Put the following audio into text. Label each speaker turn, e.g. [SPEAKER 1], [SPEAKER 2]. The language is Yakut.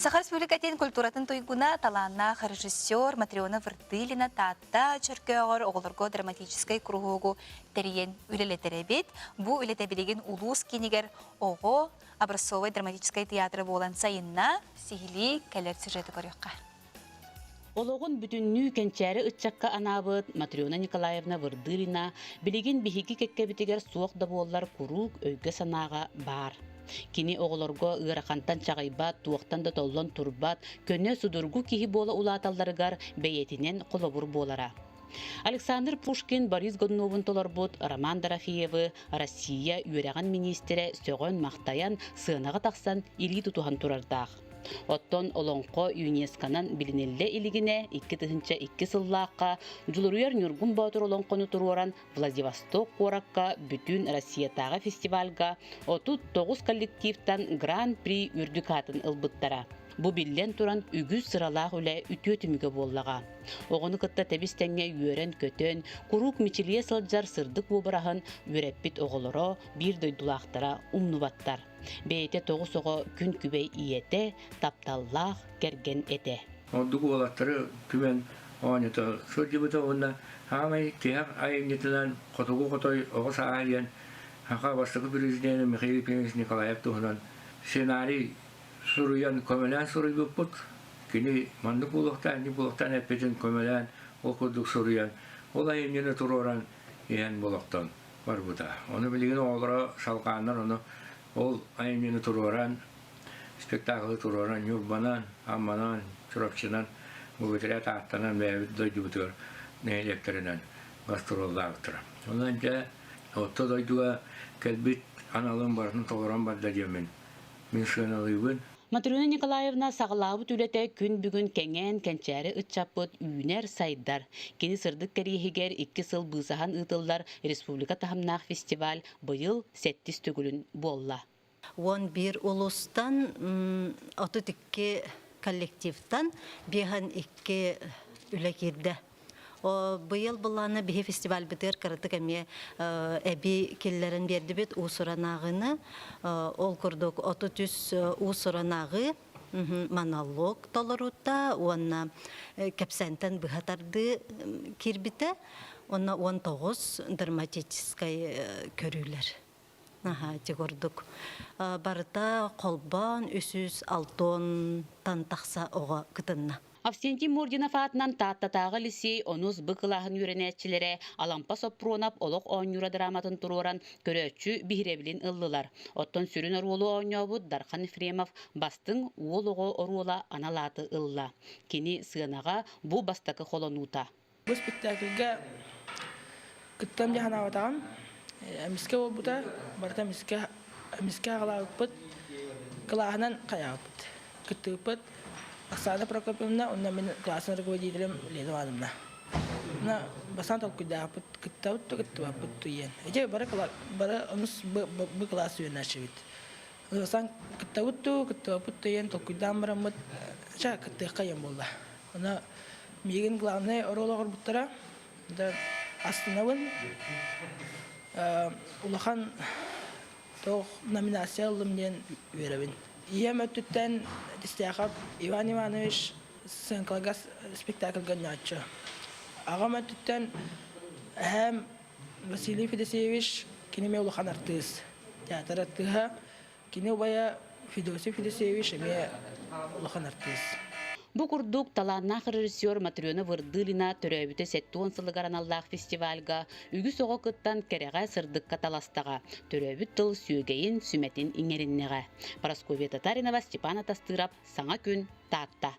[SPEAKER 1] Саха Республикатын культуратын туйгуна, талааннаах режиссер Матрена Вырдылина Таатта Чөркөөҕөр оҕолорго драматическай куруһуогу тэрийэн үлэлэтэр эбит. Бу үлэтэ билигин улуус киинигэр оҕо образцовай драматическай театра буолан сайынна. Сиһилии кэлэр сюжеты көрүөххэ.
[SPEAKER 2] Олоҕун бүтүннүү кэнчээри ыччакка анаабыт Матрена Николаевна Вырдылина билигин биһиги кэккэбитигэр суох да буоллар куруук өйгө-санааҕа баар. Кини оҕолорго ыарахантан чаҕыйбат, туохтан да толлон турбат, көнө, судургу киһи буола улааталларыгар бэйэтинэн холобур буолара. Александр Пушкин Борис Годуновун толорбут Роман Дорофеевы Россия үөрэҕин миниистирэ сөҕөн-махтайан сыанаҕа тахсан илии тутуһан турардаах. Оттон олоҥхо ЮНЕСКО-нан билиниллэ илигинэ 2002 сыллаахха Дьулуруйар Ньургун Боотур олоҥхону туруоран Владивосток куоракка бүтүн Россиятааҕы фестивальга 39 коллективтан Гран-при үрдүк аатын ылбыттара. Бу биллэн туран үгүс сыралаах үлэ үтүө түмүгэ буоллаҕа. Оҕону кытта тэбис-тэҥҥэ үөрэн-көтөн, куруук мичилийэ сылдьар сырдык уобараһын үөрэппит оҕолоро, биир дойдулаахтара умнубаттар. Бэйэтэ тоҕус оҕо күн күбэй ийэтэ, тапталлаах кэргэн этэ.
[SPEAKER 3] Ордук уолаттары түмэн оонньото сылдьыбыта уонна саамай тиһэх айымньытынан Хотугу хотой оҕо сааһа диэн саха бастакы президенэ Михаил Ефимович Николаев туһунан сценарий суруйан көмөлөөн суруйбуппут. Кини маннык буолуохтаах, инник буолуохтаах эппитин көмөлөөн ол курдук суруйан, ол айымньыны туруоран иһэн болохтон барбыта. Ону билигин оҕолоро салҕааннар ону ол айымньыны туруоран, спектаклы туруоран Ньурбанан, Амманан, Чурапчынан, Бу ааттанан бэйэбит дойдубутугар нэһилиэктэринэн гастроллаабыттара. Онон дьэ орто дойдуга кэлбит аналын барытын толорон барда диэммин мин сыаналыыбын.
[SPEAKER 2] Матрена Николаевна саҕалаабыт үлэтэ күн бүгүн кэҥээн, кэнчээри ыччаппыт үүнэр-сайдар. Кини сырдык кэриэһигэр икки сыл быысаһан ыытыллар республика таһымнаах фестиваль быйыл сэттис төгүлүн буолла.
[SPEAKER 4] 11 улуустан 32 коллективтан 52 үлэ киирдэ. Быйыл былаана биһи фестивальбытыгар кыратык эмиэ эбии киллэрэн биэрдибит уус-уран ааҕыыны. Ол курдук 33 уус-уран ааҕыы монолог толоруута уонна кэпсээнтэн быһа тардыы киирбитэ. Уонна 19 драматическай көрүүлэр. Наһаа ити курдук. Барыта холбоон 360-тан тахса оҕо кытынна.
[SPEAKER 2] Авсентий Мординов аатынан Тааттатааҕы лиссиэй онус Б кылааһын үөрэнээччилэрэ Алампа Соппуруонап олох оонньуура драматын туруоран, көрөөччү биһирэбилин ыллылар. Оттон сүрүн оруолу оонньообут Дархан Ефремов бастыҥ уол оҕо оруола анал ааты ылла. Кини сыанаҕа бу бастакы холонуута.
[SPEAKER 5] Бу спектакльга кыттан дьаһанаабатаҕым. Эмискэ буолбута, барыта эмискэ, эмискэ аҕалаабыппыт, кылааһынан хайаабыппыт, кыттыбыппыт. Оксана Прокопьевна уонна мин классный руководителем Лена Ивановна. На бастаан толкуйдаахпыт, кыттабыт да кыттыбаппыт диэн. Ити бары, бары онус бу класс үөрэнээччибит. Бастаан кыттабыт дуу, кыттыбаппыт диэн толкуйдаан бараммыт, ча кыттыахха диэн буолла. Ону миигин главнай оруол оҥорбуттара. Да астынабын. Улахан туох номинация ыллым диэн үөрэбин. Ийэм өттүттэн Тистяхов Иван Иванович сценкаларга спектакльга оонньооччу. Аҕам өттүттэн эһээм Василий Федосеевич кини эмиэ улахан артыыс. Театр артыыһа. Кини убайа Федосий Федосеевич эмиэ улахан артыыс.
[SPEAKER 2] Бу курдук талааннаах режиссер Матрена Вырдылина төрөөбүтэ 70 сылыгар аналлаах фестивальга үгүс оҕо кыттан кэрэҕэ сырдыкка таластаҕа, төрөөбүт тыл сүөгэйин, сүмэтин иҥэриннэҕэ. Парасковья Татаринова, Степан Атастыров, Саҥа күн, Таатта.